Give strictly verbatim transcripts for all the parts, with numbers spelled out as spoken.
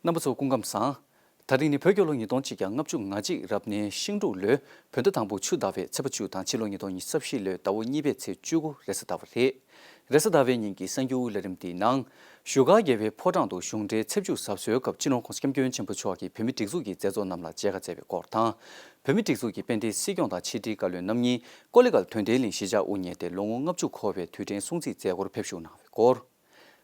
རྣམ་པ་ཚོ་སྐུ་ཁམས་བཟང་། ད་རིང་ནི་བོད་རྒྱལ་ལོ་ཉིས་སྟོང་ཆིག་བརྒྱ་ལྔ་བཅུ་ང་གཅིག་རབ་གནས་ཤིང་འབྲུག་ལོའི་བོད་ཟླ་དང་པོ་ཆུ་ཟླ་བའི་ཚེས་པ་བཅུ་དང་ཕྱི་ལོ་ཉིས་སྟོང་ཉི་ཤུ་རྩ་བཞི་ལོའི་ཟླ་བ་གཉིས་པའི་ཚེས་བཅུ་དགུ་རེས་གཟའ་ཟླ་བ་རེད། རེས་གཟའ་ཟླ་བའི་ཉིན་གྱི་གསར་འགྱུར་ལས་རིམ་འདིའི་ནང་། བཞུགས་སྒར་རྒྱལ་བའི་ཕོ་བྲང་དུ་གཞུང་འབྲེལ་ཚེས་བཅུ་གཟབ་གསོལ་སྐབས་སྤྱི་ནོར་༸གོང་ས་༸སྐྱབས་མགོན་ཆེན་པོ་མཆོག་གིས་བོད་མི་སྒྲིག་འཛུགས་ཀྱི་མཛད་གཙོ་རྣམས་ལ་མཇལ་ཁ་བསྩལ་བའི་སྐོར་དང་། བོད་མི་སྒྲིག་འཛུགས་ཀྱི་དཔལ་ལྡན་སྲིད་སྐྱོང་དང་ཕྱི་དྲིལ་བཀའ་བློན་རྣམ་གཉིས་ཀོ་ལི་གྷལ་དོན་ལྡན་གླིང་གཞིས་ཆགས་དབུ་བརྙེས་ཏེ་ལོ་ངོ་ལྔ་བཅུ་འཁོར་བའི་དུས་དྲན་སྲུང་བརྩིའི་མཛད་སྒོར་ཕེབས་བཞུགས་གནང་བའི་སྐོར།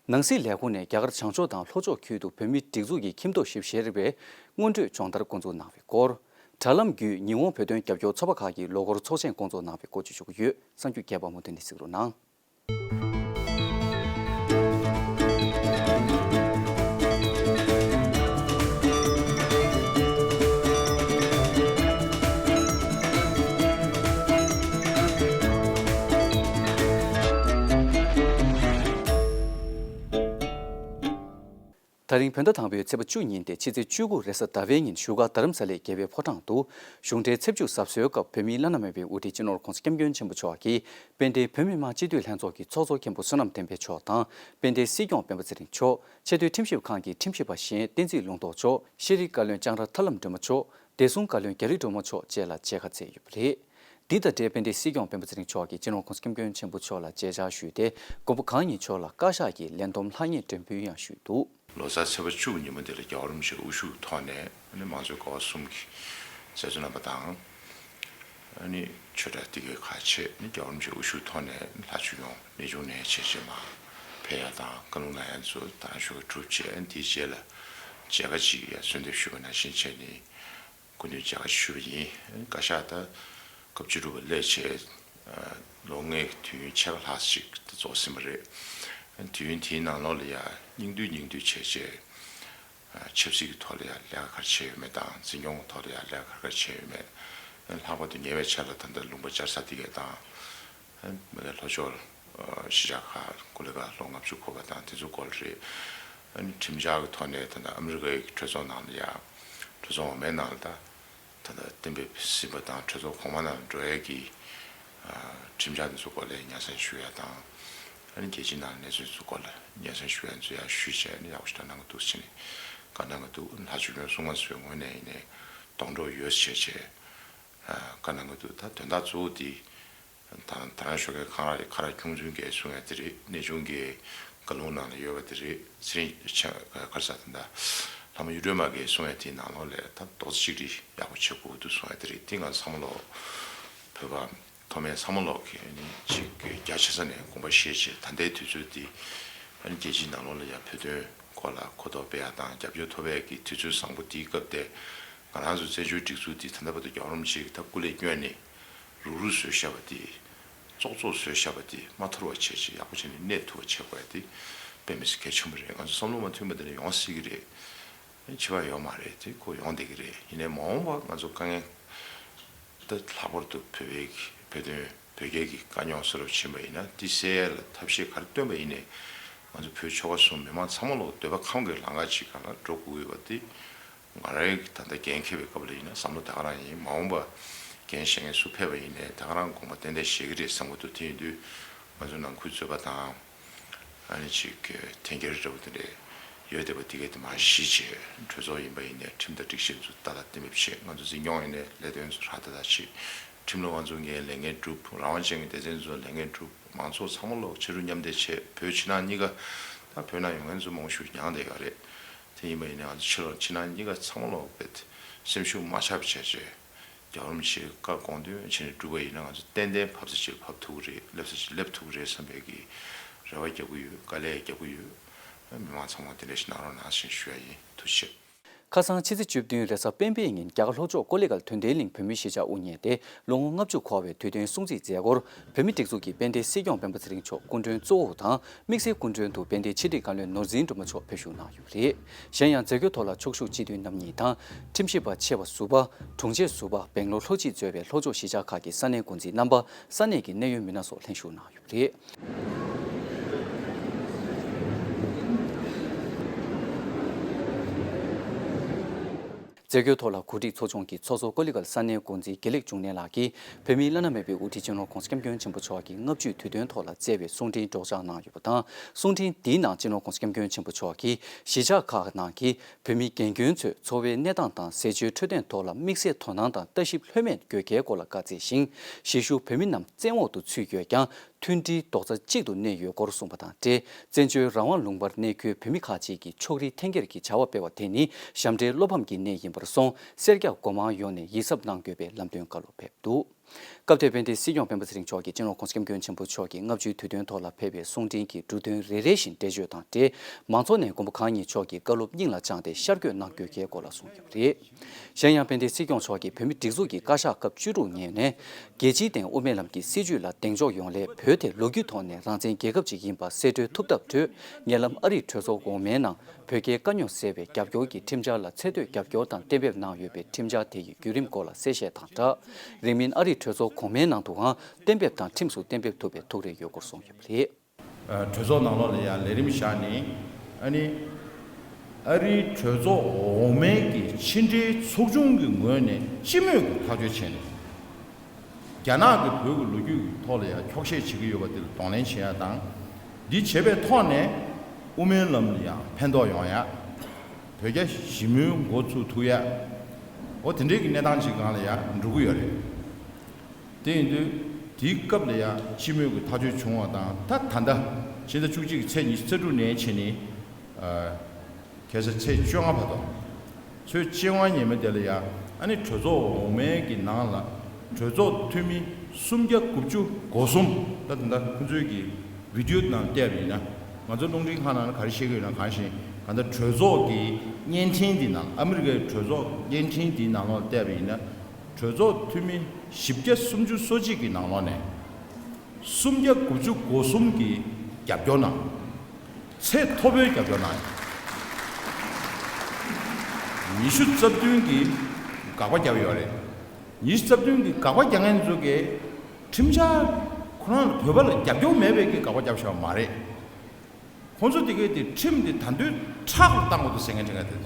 ནང་སྲིད་ལས་ཁུངས་ནས་རྒྱ་གར་བྱང་ཕྱོགས་དང་ལྷོ་ཕྱོགས་ཁུལ་དུ་བོད་མིའི་སྒྲིག་འཛུགས་ཀྱི་ཁྱིམ་ཐོག་ཞིབ་བཤེར་བའི་སྔོན་འགྲོའི་སྦྱོང་བརྡར་འགོ་འཛུགས་གནང་བའི་སྐོར། དྲ་ལམ་བརྒྱུད་ཉི་ཧོང་བོད་དོན་རྒྱབ་སྐྱོར་ཚོགས་པ་ཁག་གི་ལོ་འཁོར་ཚོགས་ཆེན་འགོ་འཛུགས་གནང་བའི་སྐོར་བཅས་ཞུ་གི་ཡོད། གསར་འགྱུར་རྒྱས་པ་མུ་མཐུད་ནས་གཟིགས་རོགས་གནང་། ད་རིང་བོད་ཟླ་དང་པོའི་ཚེས་པ་བཅུ་ཉིན་ཏེ་ཕྱི་ཚེས་བཅུ་དགུ་རེས་གཟའ་ཟླ་བའི་ཉིན་བཞུགས་སྒར་རྡ་རམ་ས་ལའི་རྒྱལ་བའི་ཕོ་བྲང་དུ་གཞུང་འབྲེལ་ཚེས་བཅུ་གཟབ་གསོལ་སྐབས་བོད་མིའི་བླ་ན་མེད་པའི་དབུ་ཁྲིད་སྤྱི་ནོར་༸གོང་ས་༸སྐྱབས་མགོན་ཆེན་པོ་མཆོག་གིས་དཔལ་ལྡན་བོད་མི་མང་སྤྱི་འཐུས་ལྷན་ཚོགས་ཀྱི་ཚོགས་གཙོ་མཁན་པོ་བསོད་ནམས་བསྟན་འཕེལ་མཆོག་དང་དཔལ་ལྡན་སྲིད་སྐྱོང་སྤེན་པ་ཚེ་རིང་མཆོག་ཆེས་མཐོའི་ཁྲིམས་ཞིབ་ཁང་གི་ཁྲིམས་ཞིབ་པ་གཞན་བསྟན་འཛིན་ལུང་རྟོགས་མཆོག་ཤེས་རིག་བཀའ་བློན་ལྕང་ར་ཐར་ལམ་སྒྲོལ་མ་མཆོག་བདེ་སྲུང་བཀའ་བློན་རྒྱ་རི་སྒྲོལ་མ་མཆོག་བཅས་ལ་མཇལ་ཁ་བསྩལ་ཡོད་པ་རེད། འདི་དང་འབྲེལ་དཔལ་ལྡན་སྲིད་སྐྱོང་སྤེན་པ་ཚེ་རིང་མཆོག་གིས་སྤྱི་ནོར་༸གོང་ས་༸སྐྱབས་མགོན་ཆེན་པོ་མཆོག་ལ་མཇལ་བཅར་ཞུས་ཏེ་མགོན་པོ་གང་ཉིད་མཆོག་ལ་བཀའ་ཤག་གི་ལས་བསྡོམས་ལྷག་བསྙེན་སྒྲོན་འབུལ་ཡང་ཞུས་འདུག་ལོ་གསར་ཚེས་པ་བཅུ་ཉིན་མོ་འདི་ལ་རྒྱལ་བ་རིན་པོ་ཆེ་དབུ་བཞུགས་ཐོག་ནས་ཨ་ནི་མང་གཙོའི་ཀ་བ་གསུམ་གྱི་མཛད་གཙོ་རྣམ་པ་དང་། ཨ་ནི་ཆོས་གྲྭ་དེ་གའི་ཁག་ཆེ་ཨ་ནི་རྒྱལ་བ་རིན་པོ་ཆེ་དབུ་བཞུགས་ཐོག་ནས་ལྷ་ཆོས་སྐྱོང་གནས་ཆུང་ནས་བྱས་རྗེས་མ་ཕེབས་ཡ་དང་བཀའ་ལུང་གནང་ཡ་ཚོ་ད་ཞོགས་ཀྱི་གྲུབ་རྗེས་ཨ་ནི་དེའི་རྗེས་ལ་མཇལ་ཁ་ཅིག་ཡ་གསོལ་འདེབས་ཞུས་པ་ནང་བཞིན་བྱས་ནས། སྐུ་མདུན་མཇལ་ཁ་ཞུས་པ་ཡིན། བཀའ་ཤག་ད་སྐབས་བཅུ་དྲུག་པ་སླེབས་བྱས་ལོ་ལྔའི་དུས་ཡུན་ཕྱེད་ཀ་ལྷག་ཅིག་ད་རྫོགས་ཟིན་པ་རེད། དུས་ཡུན་དེའི་ནང་ལོགས་ལ་ཡ་སྙིང་བསྡུས་སྙིང་བསྡུས་བྱས་བྱས་ཆབ་སྲིད་ཀྱི་ཐོག་ལ་ཡ་ལས་ཀ་ག་རེ་བྱས་ཡོད་མེད་དང་འཛིན་སྐྱོང་གི་ཐོག་ལ་ཡ་ལས་ཀ་ག་རེ་ག་རེ་བྱས་ཡོད་མེད། ལྷག་པར་དུ་ཉེ་བའི་ཆར་ལ་ད་ལྟ་ལུང་པ་བཅར་ས་དེ་གས་དང་། མི་ལ་ལྷོ་ཕྱོགས་གཞིས་ཆགས་ཁག་ཀོ་ལི་གྷལ་ལོ་ལྔ་བཅུ་འཁོར་བ་དང་དེ་ཚོ་སྐོར་རེད། ཁྲིམས་འཆར་གྱི་ཐོག་ནས་ད་ལྟ་ཨ་མི་རི་ཀའི་གྲོས་ཚོགས་ནང་ལ་ཡ་གྲོས་ཚོགས་འོག་མའི་ནང་ལ་ད་ད་ལྟ་གཏན་འབེབས་ཟིན་པ་དང་གྲོས་ཚོགས་གོང་མ་ནང་ལ་འགྲོ་ཡས་ཀྱི་ཁྲིམས་འཆར་འདི་ཚོ་སྐོར་ལ་སྙན་སེང་ཞུ་ཡ་དང་། ཨ་ནི་རྒྱལ་སྤྱིའི་ནང་ལ་གནས་ཚུལ་ཚོ་སྐོར་ལ་སྙན་སེང་ཞུ་ཡ་ཚོ་ཡ་ཞུས་བྱས་ནས་ཡག་པོ་ཞེ་དྲག་གནང་གི་འདུག་ཟེར་ནས་བཀའ་གནང་གི་འདུག་ལྷ་ཆོས་སྐྱོང་སྲུང་མ་ཚོའི་ངོས་ནས་ཡིན་ནའི་སྡོང་གྲོགས་ཡོད་ཟེར་བྱས་བཀའ་གནང་གི་འདུག་ད་དོན་དག་གཙོ་བོ་དེ། ད་ད་རང་ཞོགས་ཀས་ཁ་ར་ཁ་ར་ཁྱུང་ཚུན་གྱིས་གསུང་ཡ་དེ་རེད། གནས་ཆུང་གི་བཀའ་ལུང་ནང་ལ་ཡོད་པ་དེ་རེད། ཚེ་རིང་ཆ་ག་རེ་ཟ་དེ་འདྲ་ལྷ་མོ་གཡུ་སྒྲོན་མ་གིས་གསུང་ཡ་དེའི་ནང་ལོགས་ལ་ད་རྡོག་རྩ་གཅིག་སྒྲིལ་ཡག་པོ་བྱེད་དགོས་འདུག་གསུང་ཡ་དེ་རེད། དེ་ང་ཚོ་ཚང་མ་ལོག་བོད་པ་མཐོ་དམན་ཚང་མ་ལོག་གིས་ནི་གཅིག་གི་རྒྱ་ཆེ་ས་ནས་དགོངས་པ་བཞེས་བྱས་ད་ལྟའི་དུས་ཚོད་འདི་ཨ་ནི་རྒྱལ་སྤྱིའི་ནང་ལོགས་ལ་ཡ་བོད་དོན་སྐོར་ལ་གོ་རྟོགས་སྤེལ་ཡ་དང་རྒྱབ་སྐྱོར་ཐོབ་ཡ་གི་དུས་ཚོད་བཟང་པོ་འདིའི་སྐབས་དེ་ང་རང་ཚོ་བཙན་བྱོལ་སྒྲིག་འཛུགས་འདི་ད་ལྟ་བར་དུ་རྒྱལ་བ་རིན་པོ་ཆེ་གིས་ད་སྐུ་ལས་བསྐྱོན་ནས། རུག་རུག་བཟོས་བཞག་པ་དེ། ཙོག་ཙོག་བཟོས་བཞག་པ་དེ་མ་འཐོར་བ་བྱས་བྱས་ཡག་པོ་བྱས་ནས་གནས་ཐུབ་པ་བྱེད་དགོས་ཡ་དེ་དཔེ་མི་སྲིད་གལ་ཆེན་པོ་རེད། ང་ཚོ་བསམ་བློ་མ་མཐུན་པ་དེ་ནས་ཡོང་སྲིད་ཀྱི་རེད། ཕྱི་པ་ཡོང་མ་རེད་དེ་ཁོ་ཡོང་བསྡད་ཀྱི་རེད། ཡིན་ནའི་མ་འོངས་པ་ང་ཚོ་དཀའ་ངལ་ད་ལྷག་པར་དུ་བོད་པའི་བོད་དོན་བོད་རྒྱའི་གི་དཀའ་རྙོག་བཟོ་འདྲ་ཕྱིན་པ་ཡིན་ན་དེ་སེལ་ཡ་ལ་ཐབས་ཤེས་ག་རེ་བཏོན་པ་ཡིན་ནའི་ང་ཚོ་བོད་ཆོལ་ཁ་གསུམ་མི་མང་ཚང་མ་ལོག་འདོད་པ་ཁམས་ཀྱི་ལམ་ཁ་ཅིག་སྒང་ལ་འགྲོ་དགོས་ཡོད་པ་དེ། ང་རང་གི་ད་ལྟ་འགན་འཁྱེར་བའི་སྐབས་ལ་ཡིན་ན་བསམ་བློ་ད་ག་རང་ཡིན། མ་འོངས་པ་འགན་བཞེས་མཁན་སུ་ཕེབས་པ་ཡིན་ནའི་ད་ག་རང་དགོངས་པ་ཏན་ཏན་བཞེས་ཀྱི་རེད་བསམ་གྱི་འདུག་དེ་ཡིན་དུས་ང་ཚོ་ནང་ཁུལ་རྩོད་པ་དང་ཨ་ནི་ཅིག་འཐེན་འཁྱེར་འདྲ་བོ་དེ་འདྲ་ཡོད་བསྡད་པ་དེ་གས་དེ་མར་ཞི་བྱས། གྲོས་ཚོགས་ཡིན་པ་ཡིན་ནའི་ཁྲིམས་དང་སྒྲིག་གཞི་ཚོ་ཏག་ཏག་གཏན་འབེབས་བྱས། ང་ཚོ་འཛིན་སྐྱོང་ཡིན་ནའི་ལས་དོན་ཚོ་ཧྲ་ཏག་ཏག་བྱས། ཁྲིམས་ལུགས་དབང་འཛིན་མཁན་ལས་འགན་བསྒྲུབས། རང་དབང་ཅན་གྱི་སྡེ་ཚན་ཚོ་ལས་འགན་བསྒྲུབས། མང་ཚོགས་ཚང་མ་ལོག་ཕྱི་རུ་མཉམ་འདེགས་བྱས། བོད་ཕྱི་ནང་གཉིས་ཀ་ད་བོད་ནང་ཡོད་མཁན་ཚོ་མང་པོ་ཞིག་མྱངས་བསྡད་ཡོད་རེད། དེ་ཡིན་པ་ཡིན་ན་ང་ཚོ་ཕྱི་ལོགས་ཕྱི་ནང་གཉིས་ཀ་ཚང་མ་ལོག་བེད་སེམས་ཤུགས་མ་ཆག་པ་བྱས་བྱས་རྒྱལ་བ་རིན་པོ་ཆེའི་བཀའ་དགོངས་དོན་བྱས་ནས་བསྒྲུབས་པ་ཡིན་ན་ང་ཚོ་ཏན་ཏན་བབས་ས་ཅིག་ལ་བབས་ཐུབ་ཀྱི་རེད། སླེབས་ས་ཅིག་སླེབས་ཐུབ་ཀྱི་རེད་བསམ་པའི་གི་རེ་བ་རྒྱག་གི་ཡོད། དཀའ་ལས་རྒྱག་གི་ཡོད། མི་མང་ཚང་མ་དེ་འདྲ་ཞིག་གནང་རོགས་གནང་ཞེས་ཞུ་ཡ་ཡིན། ཐུགས་རྗེ་ཆེ། ཁ་སང་ཕྱི་ཚེས་བཅུ་བདུན་རེས་གཟའ་སྤེན་པའི་ཉིན་རྒྱ་གར་ལྷོ་ཕྱོགས་ཀོ་ལི་གྷལ་དོན་ལྡན་གླིང་བོད་མིའི་གཞིས་ཆགས་དབུ་བརྙེས་ཏེ་ལོ་ངོ་ལྔ་བཅུ་འཁོར་བའི་དུས་སྟོན་སྲུང་བརྩིའི་མཛད་སྒོར་བོད་མི་སྒྲིག་འཛུགས་ཀྱི་དཔལ་ལྡན་སྲིད་སྐྱོང་སྤེན་པ་ཚེ་རིང་མཆོག་སྐུ་མགྲོན་གཙོ་བོ་དང་དམིགས་བསལ་སྐུ་མགྲོན་དུ་དཔལ་ལྡན་ཕྱི་དྲིལ་བཀའ་བློན་ནོར་འཛིན་སྒྲོལ་མ་མཆོག་ཕེབས་བཞུགས་གནང་ཡོད་པ་རེད། གཞན་ཡང་མཛད་སྒོའི་ཐོག་ལ་ཕྱོགས་བཞུགས་སྤྱི་འཐུས་རྣམ་གཉིས་དང་ཁྲིམས་ཞིབ་པ་ཆེ་བ་ཟུར་པ་དྲུང་ཆེ་ཟུར་པ་སྦེང་ལོར་ལྷོ་སྤྱི་གཙོས་པའི་ལྷོ་ཕྱོགས་གཞིས་ཆགས་ཁག་གི་ས་གནས་འགོ་འཛིན་རྣམ་པ་ས་གནས་ཀྱི་གནད་ཡོད་མི་སྣ་སོགས་ལྷན་ཞུགས་གནང་ཡོད་པ་རེད། འདེམས་བསྐོའི་ཐོག་ལ་གོ་སྒྲིག་ཚོགས་ཆུང་གི་ཚོགས་གཙོ་ཀོ་ལི་གྷལ་ས་གནས་འགོ་འཛིན་དགེ་ལེགས་འབྱུང་གནས་ལགས་ཀྱིས་བོད་མིའི་བླ་ན་མེད་པའི་དབུ་ཁྲིད་སྤྱི་ནོར་༧གོང་ས་༧སྐྱབས་མགོན་ཆེན་པོ་མཆོག་གི་ལྔ་བཅུའི་དུས་སྟོན་ཐོག་ལ་བསྩལ་བའི་གསུང་འཕྲིན་སྒྲོག་སྦྱང་གནང་ཡོད་པ་དང་། གསུང་འཕྲིན་འདིའི་ནང་སྤྱི་ནོར་༧གོང་ས་༧སྐྱབས་མགོན་ཆེན་པོ་མཆོག་གིས་གཞིས་ཆགས་ཁག་ནང་གི་བོད་མི་རྒན་རྒོན་ཚོས་འཚོ་བའི་གནས་སྟངས་དང་ཟས་བཅུད་འཕྲོད་བསྟེན་ཐོག་ལ་དམིགས་བསལ་དོ་སྣང་དང་ལྟ་ཞིབ་ལྷོད་མེད་དགོས་གལ་སྐོར་ལ་བཀའ་སྩལ་ཞིང་། གཞིས་བཞུགས་བོད་མི་རྣམས་བཙན་འོག་ཏུ་ཚུད་ཡོད་ཀྱང་། མཐུན་སྒྲིལ་རྡོག་རྩ་གཅིག་ཏུ་གནས་ཡོད་སྐོར་གསུངས་པ་དང་འབྲེལ། བཙན་བྱོལ་རང་དབང་ལུང་པར་གནས་འཁོད་བོད་མི་ཁག་ཅིག་གིས་ཕྱོགས་རིས་འཐེན་འཁྱེར་གྱི་བྱ་བ་སྤེལ་བ་དེ་ནི་ཞབས་འདྲེན་བློ་ཕམ་གྱི་གནས་ཡིན་པར་སོང་། སེར་སྐྱ་སྒོ་མང་ཡོངས་ནས་ཡིད་གཟབ་གནང་དགོས་པའི་ལམ་སྟོན་བཀའ་སློབ་ཕེབས་འདུག་སྐབས་དེར་དཔལ་ལྡན་སྲིད་སྐྱོང་སྤེན་པ་ཚེ་རིང་མཆོག་གིས་སྤྱི་ནོར་༧གོང་ས་༧སྐྱབས་མགོན་ཆེན་པོ་མཆོག་གི་ལྔ་བཅུའི་དུས་སྟོན་ཐོག་ལ་ཕེབས་པའི་གསུང་འཕྲིན་གྱི་འབྲུ་དོན་རེ་རེ་བཞིན་འགྲེལ་བརྗོད་དང་འབྲེལ། མང་ཚོགས་ནས་མགོན་པོ་གང་ཉིད་མཆོག་གི་བཀའ་སློབ་སྙིང་ལ་བཅངས་ཏེ་ཤར་བསྐྱོད་གནང་དགོས་གལ་སྐོར་ལ་གསུངས་ཡོད་པ་རེད། གཞན་ཡང་དཔལ་ལྡན་སྲིད་སྐྱོང་མཆོག་གིས་བོད་མིའི་སྒྲིག་འཛུགས་ཀྱི་བཀའ་ཤག་སྐབས་བཅུ་དྲུག་ཉིན་ནས་རྒྱལ་སྤྱིའི་སྟེང་དབུ་མའི་ལམ་གྱི་སྲིད་བྱུས་ལ་གདེང་འཇོག་ཡོང་སླད། བོད་དེ་ལོ་རྒྱུས་ཐོག་ནས་རང་བཙན་རྒྱལ་ཁབ་ཅིག་ཡིན་པ་གསལ་སྟོན་ཐུབ་ཐབས་ཁྲོད། ཉེ་ལམ་ཨ་རིའི་གྲོས་ཚོགས་འོག་མའི་ནང་བོད་རྒྱའི་དཀའ་རྙོག་སེལ་བའི་རྒྱབ་སྐྱོར་གྱི་ཁྲིམས་འཆར་ལ་ཚད་མཐོའི་རྒྱབ་སྐྱོར་དང་གཏན་འབེབས་གནང་ཡོད་པའི་ཁྲིམས་འཆར་དེ་ཡི་བརྒྱུད་རིམ་སྐོར་ལ་གསལ་བཤད་དང་སྦྲགས། རིང་མིན་ཨ་རིའི་གྲོས་ཚོགས་གོང་མའི་ནང་དུའང་གཏན་འབེབས་དང་ཁྲིམས་སུ་གཏན་འབེབས་ཐུབ་པའི་ཐུགས་རེ་ཡོད་སྐོར་གསུངས་ཡོད་པ་རེད། གྲོས་ཚོགས་ནང་ལོགས་ལ་ཡང་ལས་རིམ་བཞག་ནས། ཨ་ནི་ཨ་རིའི་གྲོས་ཚོགས་འོག་མའི་གི་ཕྱི་འབྲེལ་ཚོགས་ཆུང་གི་ངོས་ནས་སྤྱི་མོས་ཀྱི་ཐག་གཅོད་བྱས་ནས། རྒྱ་ནག་གི་བོད་ཀྱི་ལོ་རྒྱུས་ཀྱི་ཐོག་ལ་ཡང་འཁྱོག་བཤད་བྱེད་ཀྱི་ཡོད་པ་དེ་ལ་གདོང་ལེན་བྱེད་ཡ་དང་། འདི་བྱེད་པའི་ཐོག་ནས་དབུ་མའི་ལམ་ལ་ཡང་ཕན་ཐོགས་ཡོང་ཡ། བོད་རྒྱ་ཞི་མོལ་འགོ་ཚུགས་ཐུབ་ཡ། འོ་དེ་འདྲའི་གི་གནས་སྟངས་ཅིག་སྒང་ལ་ཡང་འགྲོ་གི་ཡོད་རེད། དེ་ཡིན་དུས་དེའི་སྐབས་ལ་ཡང་སྤྱི་མོས་ཀྱི་ཐག་གཅོད་བྱུང་བ་དང་། ད་ད་ལྟ་ཕྱི་ཟླ་བཅུ་གཅིག་གི་ཚེས་ཉི་ཤུ་རྩ་དྲུག་ནས་བྱས་ནས། ཨ། ཁ་སང་ཚེས་བཅོ་ལྔ་བར་དུ། ཚེས་བཅོ་ལྔ་ཉིན་མོ་དེ་ལ་ཡང་ཨ་ནི་གྲོས་ཚོགས་འོག་མའི་གི་ནང་ལ་གྲོས་ཚོགས་འཐུས་མི་སུམ་བརྒྱ་དགུ་བཅུ་གོ་གསུམ། ད་ད་ལྟ་ཁོང་ཚོའི་གི་བི་ཌིའོ་ནང་བལྟས་པ་ཡིན་ན། ང་ཚོ་རླུང་འཕྲིན་ཁང་ནང་ལ་ག་རེ་བཤད་ཀྱི་ཡོད་ན། གང་ཞིག་གང་ལྟར་གྲོས་ཚོགས་ཀྱི་བརྙན་འཕྲིན་འདི་ནང་། ཨ་མི་རི་ཀའི་གྲོས་ཚོགས་བརྙན་འཕྲིན་འདིའི་ནང་ལོགས་བལྟས་པ་ཡིན་ན། གྲོས་ཚོགས་འཐུས་མི་བཞི་བརྒྱ་སུམ་ཅུ་སོ་གཅིག་གི་ནང་ལོགས་ནས་སུམ་བརྒྱ་དགུ་བཅུ་གོ་གསུམ་གྱིས་རྒྱབ་སྐྱོར་གནང་། ཚད་མཐོ་པོའི་རྒྱབ་སྐྱོར་གནང་ཡོད། ཉི་ཤུ་རྩ་བདུན་གྱིས་དགག་པ་བརྒྱབ་ཡོད་རེད། ཉི་ཤུ་རྩ་བདུན་གྱིས་དགག་པ་རྒྱག་མཁན་ཚོ་གིས་ཁྲིམས་འཆར་ཁོ་རང་ལ་བོད་པ་ལ་རྒྱབ་སྐྱོར་མེད་པའི་གི་དགག་པ་བརྒྱབ་བཞག་པ་མ་རེད། ཁོང་ཚོ་དེ་གས་དེ་ཁྲིམས་དེ་ད་དུང་མཁྲེགས་པོ་གཏང་དགོས་འདུག་ཟེར་མཁན་དེ་གས་དེ།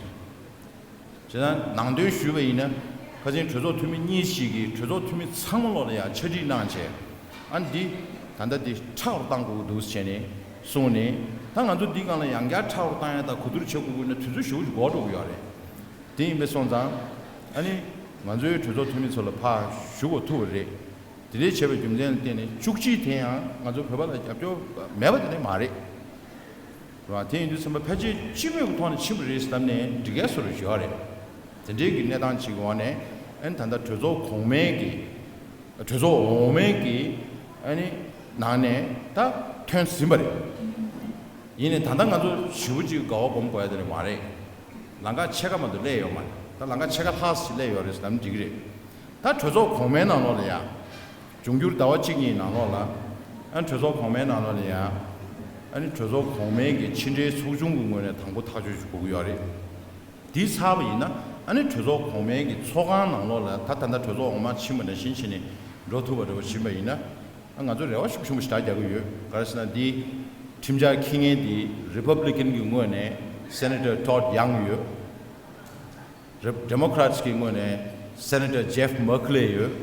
བྱས་ན་ནང་དོན་ཞུས་པ་ཡིན་ན། ཁ་སང་གྲོས་ཚོགས་འཐུས་མི་གཉིས་ཤིག་གིས་གྲོས་ཚོགས་འཐུས་མི་ཚང་མ་ལོག་ལ་ཡང་ཕྱག་བྲིས་གནང་བྱས། ཨ་ནི་འདི་ད་ལྟ་འདི་མཁྲེགས་པོ་གཏང་དགོས་འདུག་ཟེར་ནས་གསུངས་ནས། ད་ང་ཚོ་འདི་སྒང་ལ་ཡང་བསྐྱར་མཁྲེགས་པོ་གཏང་ཡ་དང་གོ་བསྡུར་བྱེད་དགོས་ཀྱི་ཡོད་ན་དུས་ཚོད་ཞེ་པོ་ཅིག་འགོར་འགྲོ་གི་ཡོད་རེད། དེ་ཡིན་པས་སོང་ཙང་། ཨ་ནི་ང་ཚོའི་གྲོས་ཚོགས་འཐུས་མི་ཚོ་ལ་ཕར་ཞུ་དགོས་ཐུག་པ་རེད། དེ་འདྲའི་བྱས་པའི་རྒྱུ་མཚན་ལ་བརྟེན་ནས་བཅུ་གཅིག་དེ་ཡང་ང་ཚོ་བོད་པ་ལ་རྒྱབ་སྐྱོར་མེད་པ་དེ་འདྲ་མ་རེད། རེད་བ། དེ་ཡིན་དུས་ཚང་མ་ཕལ་ཆེར་སྤྱི་མོས་ཀྱི་ཐོག་ནས་ཕྱིན་པ་རེད་བསམ་ནས་འགྲིག་གི་བཟོ་འདྲ་ཡོད་རེད། དེ་འདྲའི་གི་གནས་སྟངས་ཅིག་གི་འོག་ནས། ཨ་ནི་ད་ལྟ་གྲོས་ཚོགས་གོང་མའི་གི། གྲོས་ཚོགས་འོག་མའི་གི། ཨ་ནི་ནང་ནས་ད་ཐོན་ཟིན་པ་རེད། ཡིན་ནའི་ད་ལྟ་ང་ཚོ་ཞེ་པོ་ཅིག་དགའ་བ་སྒོམ་དགོས་ཡ་དེ་རེད་མ་རེད། ལམ་ཁ་ཕྱེད་ཀ་མ་གཏོགས་སླེབས་ཡོད་མ་རེད། ད་ལམ་ཁ་ཕྱེད་ཀ་ལྷག་ཙམ་ཞིག་སླེབས་ཡོད་རེད་ཟེར་ན་འགྲིག་གི་རེད། ད་གྲོས་ཚོགས་གོང་མའི་ནང་ལོགས་ལ་ཡ། འབྱུང་འགྱུར་ཟླ་བ་གཅིག་གཉིས་ནང་ལོགས་ལ། ཨ་ནི་གྲོས་ཚོགས་གོང་མའི་ནང་ལོགས་ལ་ཡ། ཨ་ནི་གྲོས་ཚོགས་གོང་མའི་གི་ཕྱི་འབྲེལ་ཚོགས་ཆུང་གི་ངོས་ནས་དང་པོ་ཐག་གཅོད་ཞིག་དགོས་ཀྱི་ཡོད་རེད། དེ་ཚར་བ་ཡིན་ན། ཨ་ནི་གྲོས་ཚོགས་གོང་མའི་གི་ཚོགས་ཁང་ནང་ལོགས་ལ། ད་ད་ལྟ་གྲོས་ཚོགས་འོག་མ་ཕྱིན་པ་ནང་བཞིན་བྱས་ནས་འགྲོ་ཐུབ་པ་འདྲ་བོ་ཕྱིན་པ་ཡིན་ན། ཨ། ང་ཚོ་རེ་བ་ཤུགས་ཆེན་པོ་ཞེ་དྲག་རྒྱག་གི་ཡོད། ག་རེ་ཟེར་ན། འདི་ཁྲིམས་འཆར་འཁྱེར་མཁན་འདི་རི་པབ་ལི་ཀན་གི་ངོས་ནས་སེ་ནེ་ཊར་ཊོཌ་ཡང་ཡོད། རེ། ཌེ་མོ་ཀ་རེ་ཊི་གི་ངོས་ནས་སེ་ནེ་ཊར་ཇེཕ་མེག་ལེ་ཡོད།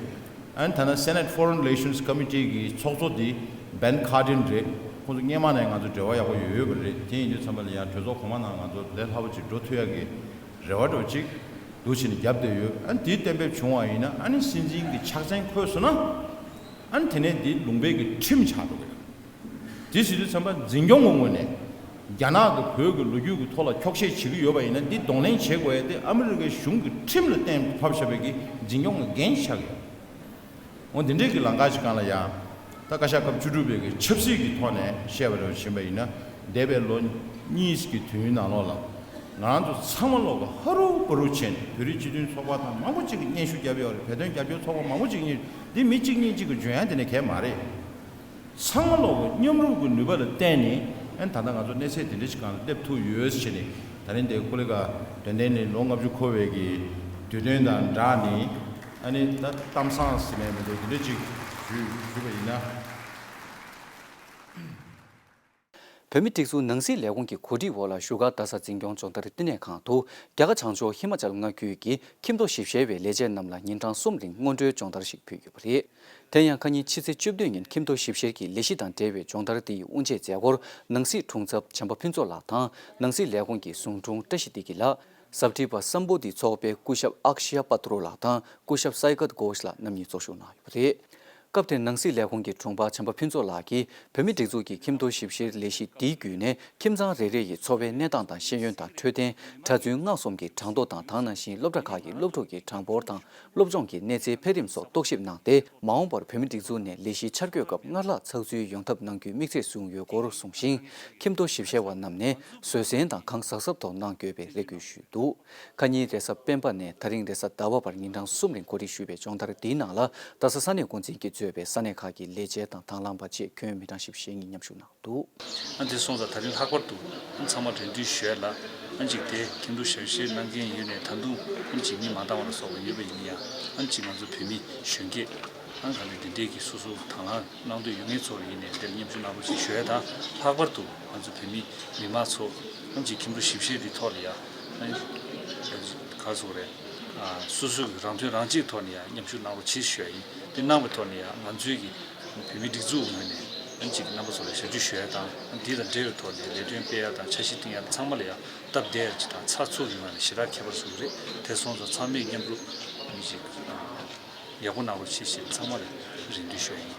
ཨ་ནི་ཐ་ན་སེ་ནེ་ཊི་ཕོ་རེན་རི་ལེ་ཤན་སི་ཀོ་མི་ཊི་གི་ཚོགས་གཙོ་འདི་བེན་ཁར་ཌིན་རེད། ཁོང་ཚོ་སྔོན་མ་ནས་ང་ཚོ་འབྲེལ་བ་ཡག་པོ་ཡོད་ཡོད་པ་རེད། དེ་ཡིན་དུས་ཙམ་པ་ལ་ཡང་གྲོས་ཚོགས་གོང་མ་ནང་ང་ཚོ་ལས་སླ་པོ་ཅིག་འགྲོ་ཐུབ་ཡག་གི་རེ་བ་འདྲ་བོ་ཅིག་འདུག་བྱས་ནས་བརྒྱབ་བསྡད་ཡོད། ཨ་ནི་དེ་གཏན་འབེབས་བྱུང་བ་ཡིན་ན། ཨ་ནི་སྲིད་འཛིན་གྱི་ཕྱག་མཚན་འཁོད་སོང་ན། ཨ་ནི་དེ་ནས་འདི་ལུང་པའི་གི་ཁྲིམས་ཆགས་འགྲོ་གི་རེད། དེ་ཟེར་དུས་ཙམ་པ་འཛིན་སྐྱོང་གི་ངོས་ནས་རྒྱ་ནག་གིས་བོད་ཀྱི་ལོ་རྒྱུས་ཀྱི་ཐོག་ལ་འཁྱོག་བཤད་བྱེད་ཀྱི་ཡོད་པ་ཡིན་ན། འདི་གདོང་ལེན་བྱེད་དགོས་ཡ་དེ་ཨ་མི་རི་ཀའི་གཞུང་གི་ཁྲིམས་ལ་གཏན་ཕབ་བཞག་པའི་གི་འཛིན་སྐྱོང་གི་འགན་ཆགས་ཀྱི་ཡོད། འོ་འདི་འདྲའི་གི་ལམ་ཁ་ཞིག་སྒང་ལ་ཡ། ད་བཀའ་ཤག་སྐབས་བཅུ་དྲུག་པའི་གི་ཆབ་སྲིད་ཀྱི་ཐོག་ནས་བཤད་པ་འདྲ་བོ་ཕྱིན་པ་ཡིན་ན། འདས་པའི་ལོ་གཉིས་ཀྱི་དུས་ཡུན་ནང་ལོགས་ལ་ང་རང་ཚོ་ཚང་མ་ལོག་གི་ཧ་རུ་བ་རུ་བྱས་ནས་བོད་རིགས་སྤྱི་མཐུན་ཚོགས་པ་དང་མང་པོ་ཅིག་གིས་སྙན་ཞུ་བརྒྱབ་ཡོད་རེད། བོད་དོན་རྒྱབ་སྐྱོར་ཚོགས་པ་མང་པོ་ཅིག་གིས་སྙན། འདི་མི་གཅིག་གཉིས་གཅིག་གིས་འཇོན་ཡ་དེ་ནས་གལ་མ་རེད། ཚང་མ་ལོག་གི་མཉམ་རུབ་ཀྱི་ནུས་པ་ལ་བརྟེན་ནས། ཨ་ནི་ད་ལྟ་ང་ཚོ་གནས་ཚད་འདི་འདྲ་ཞིག་སྒང་ལ་སླེབས་ཐུབ་ཡོད་ཟེར་ནས། ད་རིང་འདིར་ཀོ་ལི་གྷལ་དོན་ལྡན་གླིང་ལོ་ལྔ་བཅུ་འཁོར་བའི་གི་དུས་སྟོན་དང་སྦྲགས་ནས། ཨ་ནི་ད་གཏམ་བཟང་ཟེར་ནས་མི་འདུག་འདི་འདྲ་ཅིག་ཞུ་ཞུས་པ་ཡིན་ན། བོད་མིའི་སྒྲིག་འཛུགས་ནང་སྲིད་ལས་ཁུངས་ཀྱི་གོ་སྒྲིག་འོག་ལ་བཞུགས་སྒར་རྡ་ས་འཛིན་སྐྱོང་སྦྱོང་བརྡར་བསྟི་གནས་ཁང་དུ་རྒྱ་གར་བྱང་ཕྱོགས་ཧི་མ་ཅལ་མངའ་ཁུལ་གྱི་ཁྱིམ་ཐོ་ཞིབ་བཤེར་བའི་ལས་བྱེད་རྣམས་ལ་ཉིན་གྲངས་གསུམ་རིང་སྔོན་འགྲོའི་སྦྱོང་བརྡར་ཞིག་ཕུལ་ཡོད་པ་རེད། དེ་ཡང་ཁ་ཉིན་ཕྱི་ཚེས་བཅུ་བདུན་ཉིན་ཁྱིམ་ཐོ་ཞིབ་བཤེར་གྱི་ལས་གཞི་དང་འབྲེལ་བའི་སྦྱོང་བརྡར་དེའི་དབུ་འབྱེད་མཛད་སྒོར་ནང་སྲིད་དྲུང་ཚབ་བྱམས་པ་ཕུན་ཚོགས་ལགས་དང་ནང་སྲིད་ལས་ཁུངས་ཀྱི་ཟུང་དྲུང་བཀྲ་ཤིས་བདེ་སྐྱིད་ལགས། ཟབ་ཁྲིད་པ་སམ་བོ་དྷི་ཚོགས་པའི་སྐུ་ཞབས་ཨཀ་ཤ་ཡ་པ་ཏྲོ་ལགས་དང་སྐུ་ཞབས་སའི་ཀད་གྷོཤ་ལགས་རྣམ་གཉིས་ཚོགས་ཞུགས་གནང་ཡོད་པ་རེད། སྐབས་དེར་ནང་སྲིད་ལས་ཁུངས་ཀྱི་དྲུང་འཕར་བྱམས་པ་ཕུན་ཚོགས་ལགས་ཀྱིས་བོད་མིའི་སྒྲིག་འཛུགས་ཀྱི་ཁྱིམ་ཐོ་ཞིབ་བཤེར་ལས་གཞི་འདིའི་བརྒྱུད་ནས་ཁྱིམ་ཚང་རེ་རེ་ཡི་འཚོ་བའི་གནས་སྟངས་དང་ཤེས་ཡོན་དང་འཕྲོད་བསྟེན། གྲྭ་བཙུན་སྔགས་གསུམ་གྱི་གྲངས་ཐོ་དང་དེ་ནང་བཞིན་སློབ་གྲྭ་ཁག་གི་སློབ་ཕྲུག་གི་གྲངས་འབོར་དང་སློབ་སྦྱོང་གི་གནས་ཚུལ་འཕེལ་རིམ་སོགས་རྟོག་ཞིབ་གནང་སྟེ། མ་འོངས་པར་བོད་མིའི་སྒྲིག་འཛུགས་ནས་ལས་གཞི་འཆར་འགོད་སྐབས་སྔར་ལྷག་ཚགས་ཚུད་ཡོང་ཐབས་གནང་རྒྱུའི་དམིགས་ཚད་བཟུང་ཡོད་སྐོར་གསུངས་ཤིང་། ཁྱིམ་ཐོ་ཞིབ་བཤེར་བ་རྣམས་ནས་བཟོད་བསྲན་དང་གང་ཟག་ཟབ་ཐོག་གནང་དགོས་པའི་རེ་སྐུལ་ཞུས་འདུག་ཁ་ཉིན་རེས་གཟའ་སྤེན་པ་ནས་ད་རིང་རེས་གཟའ་ཟླ་བ་བར་ཉིན་གྲངས་གསུམ་རིང་གོ་སྒྲིག་ཞུས་པའི་སྦྱོང་བརྡར་འདིའི་ནང་ལ་རྡ་ས་ས་གནས་འགོ་འཛིན་གྱིས་གཙོས་པའི་ས་གནས་ཁག་གི་ལས་བྱེད་དང་དང་བླངས་པ་བཅས་ཁྱོན་མི་གྲངས་བཞི་བཅུ་ཞེ་གཉིས་མཉམ་ཞུགས་གནང་འདུག་ཨ་འདི་སོང་ཙང་ད་རིང་ལྷག་པར་དུ་ཨ་ཚང་མ་རེ་འདུན་ཞུ་ཡ་ལ་ཨ་ཅིག་དེ་ཁྱིམ་ཐོ་ཞིབ་བཤེར་གནང་མཁན་ཡོད་ནས་ད་དུང་ཨ་ཅིག་མི་མ་འདང་བ་ལ་སོགས་པ་ཡོད་པ་ཡིན་ན་ཡང་ཨ་ཅིག་ང་ཚོ་བོད་མི་གཞོན་སྐྱེས་ཨ་ག་ནས་དེ་འདྲས་ཀྱི་སོ་སོ་དང་བླངས་གནང་འདོད་ཡོད་མཁན་ཚོ་ཡིན་ནས་དེར་མཉམ་ཞུགས་གནང་རོགས་ཞེས་ཞུ་ཡ་དང་ལྷག་པར་དུ་ང་ཚོ་བོད་མི་མི་མང་ཚོ་ཨ་ཅིག་ཁྱིམ་ཐོ་ཞིབ་བཤེར་འདི་ཐོག་ལ་ཡ་ཨ་ག་ཟེར་རེད། སོ་སོ་གི་རང་དོན་རང་གཅེས་ཐོག་ནས་ཡང་མཉམ་ཞུགས་གནང་རོགས་བྱེད་ཞུ་ཡ་ཡིན། དེ་གནང་བའི་ཐོག་ནས་ཡང་ང་ཚོའི་གི་བོད་མིའི་སྒྲིག་འཛུགས་ངོས་ནས་ཨ་ཅིག་རྣམ་པ་ཚོ་ལ་ཞབས་ཕྱི་ཞུ་ཡ་དང་འདི་དང་འབྲེལ་བའི་ཐོག་ནས་ལས་དོན་སྤེལ་ཡ་དང་འཆར་གཞི་བཏིང་ཡ་ཚང་མ་ལ་ཡང་སྟབས་བདེ་ཡ་ཅིག་དང་ཚགས་ཚུད་ཡོང་ཡ་ལ་ཞེ་དྲག་ཁྱད་པར་བཟོ་གི་རེད། དེ་སོང་ཙང་ཚང་མས་མཉམ་རུབ་ཨ་ཅིག་ཡག་པོ་གནང་རོགས་བྱེད་ཞེས་ཚང་མ་ལ་རེ་འདུན་ཞུ་ཡ་ཡིན།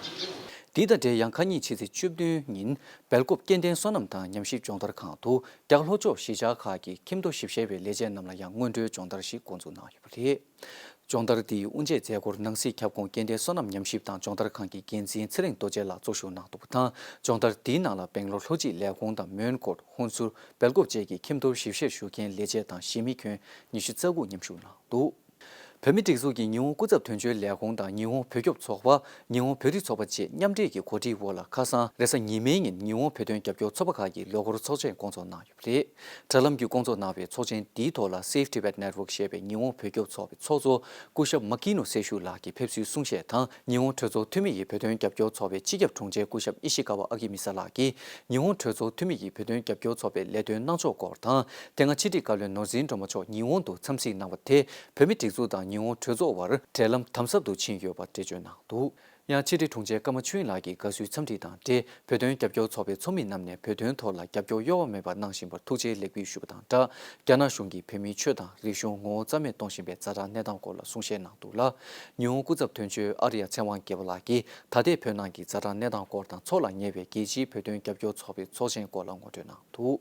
འདི་དང་འབྲེལ་ཡང་ཁ་ཉིན་ཕྱི་ཚེས་བཅུ་བདུན་ཉིན་སྦེལ་ཀོབ་སྐྱེ་ལྡན་སོ་ནམ་དང་ཉམས་ཞིབ་སྦྱོང་བརྡར་ཁང་དུ་རྒྱ་གར་ལྷོ་ཕྱོགས་གཞིས་ཆགས་ཁག་གི་ཁྱིམ་ཐོ་ཞིབ་བཤེར་བའི་ལས་བྱེད་རྣམས་ལ་ཡང་སྔོན་འགྲོའི་སྦྱོང་བརྡར་ཞིག་འགོ་འཛུགས་གནང་ཡོད་པ་རེད། སྦྱོང་བརྡར་འདིའི་དབུ་འབྱེད་མཛད་སྒོར་ནང་སྲིད་ཁྱབ་ཁོངས་སྐྱེ་ལྡན་སོ་ནམ་ཉམས་ཞིབ་དང་སྦྱོང་བརྡར་ཁང་གི་འགན་འཛིན་ཚེ་རིང་རྡོ་རྗེ་ལགས་ཚོགས་ཞུགས་གནང་འདུག་པ་དང་། སྦྱོང་བརྡར་འདིའི་ནང་ལ་སྦེང་ལོར་ལྷོ་སྤྱི་ལས་ཁུངས་དང་མོན་གྷོ། ཧུན་སུར། སྦེལ་ཀོབ་བཅས་ཀྱི་ཁྱིམ་ཐོ་ཞིབ་བཤེར་ཞུ་མཁན་ལས་བྱེད་དང་གཞིས་མི་ཁྱོན་ཉི་ཤུ་རྩ་དགུ་མཉམ་ཞུགས་གནང་འདུག་བོད་མིའི་སྒྲིག་འཛུགས་ཀྱི་ཉི་ཧོང་སྐུ་ཚབ་དོན་གཅོད་ལས་ཁུངས་དང་ཉི་ཧོང་བོད་སྐྱོབ་ཚོགས་པ། ཉི་ཧོང་བོད་རིགས་ཚོགས་པ་བཅས་མཉམ་འབྲེལ་གྱི་གོ་སྒྲིག་འོག་ལ་ཁ་སང་རེས་གཟའ་ཉི་མའི་ཉིན་ཉི་ཧོང་བོད་དོན་རྒྱབ་སྐྱོར་ཚོགས་པ་ཁག་གིས་ལོ་འཁོར་ཚོགས་ཆེན་བསྐོང་ཚོགས་གནང་ཡོད་པ་རེད། དྲ་ལམ་གྱིས་བསྐོང་ཚོགས་གནང་བའི་ཚོགས་ཆེན་འདིའི་ཐོག་ལ་Save Tibet Network ཞེས་པའི་ཉི་ཧོང་བོད་སྐྱོབ་ཚོགས་པའི་ཚོགས་གཙོ་སྐུ་ཞབས་མ་ཀི་ནོ་སེ་ཤུ་ལགས་ཀྱིས་ཕེབས་བསུའི་གསུང་བཤད་དང་། ཉི་ཧོང་གྲོས་ཚོགས་འཐུས་མི་ཡི་བོད་དོན་རྒྱབ་སྐྱོར་ཚོགས་པའི་སྤྱི་ཁྱབ་དྲུང་ཆེ་སྐུ་ཞབས་ཨི་ཤི་ཀ་ཝ་ཨ་ཀི་མི་ས་ལགས་ཀྱིས་ཉི་ཧོང་གྲོས་ཚོགས་འཐུས་མི་ཡི་བོད་དོན་རྒྱབ་སྐྱོར་ཚོགས་པའི་ལས་དོན་གནང་ཕྱོགས་སྐོར་དང་། དེ་སྔ་ཕྱི་དྲིལ་བཀའ་བློན་ནོར་འཛིན་སྒྲོལ་མ་མཆོག་ཉི་ཧོང་དུ་འཚམས་གཟིགས་གནང་བ་དེ་བོད་མིའི་སྒྲིག་འཛུགས་དང་ཉི་ཧོང་གྲོས་ཚོགས་དབར་འབྲེལ་ལམ་དམ་ཟབ་ཏུ་ཕྱིན་ཡོད་པ་འགྲེལ་བརྗོད་གནང་འདུག་ཡང་ཕྱི་དྲིལ་དྲུང་ཆེ་ཀརྨ་ཆོས་དབྱིངས་ལགས་ཀྱིས་དགའ་བསུའི་འཚམས་འདྲི་དང་འབྲེལ་བོད་དོན་རྒྱབ་སྐྱོར་ཚོགས་པའི་ཚོགས་མི་རྣམས་ནས་བོད་དོན་ཐོག་ལ་རྒྱབ་སྐྱོར་གཡོ་བ་མེད་པར་གནང་བཞིན་པར་ཐུགས་རྗེ་ལེགས་འབུལ་ཞུས་པ་དང་སྦྲགས། རྒྱ་ནག་གཞུང་གིས་བོད་མིའི་ཆོས་དང་རིག་གཞུང་ངོ་བོ་རྩ་མེད་གཏོང་བཞིན་པའི་ཛ་དྲག་གནས་སྟངས་སྐོར་ལ་གསུང་བཤད་གནང་འདུག་ལ། ཉི་ཧོང་སྐུ་ཚབ་དོན་གཅོད་ཨར་ཡ་ཚེ་དབང་རྒྱལ་པོ་ལགས་ཀྱིས་ད་ལྟའི་བོད་ནང་གི་ཛ་དྲག་གནས་སྟངས་སྐོར་དང་། འཚོགས་ལ་ཉེ་བའི་རྒྱལ་སྤྱིའི་བོད་དོན་རྒྱབ་སྐྱོར་ཚོགས་པའི་ཚོགས་ཆེན་སྐོར་ལ་ངོ་སྤྲོད་གནང་འདུག་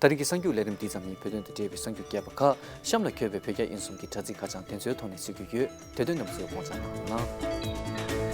ད་རིང་གི་གསར་འགྱུར་ལས་རིམ་འདི་ཙམ་ཡིན། བོད་དོན་དང་འབྲེལ་བའི་གསར་འགྱུར་རྒྱས་པ་ཁག་གཤམ་ལ་འཁོད་པའི་བོད་རྒྱ་དབྱིན་གསུམ་གྱི་དྲ་ཚིགས་ཁ་བྱང་དེ་ཚོའི་ཐོག་ནས་གཟིགས་རྒྱུ་ཡོད། དེ་དོན་རྣམས་ཚོས་བགོ་བཤའ་གནང་རོགས་གནང་།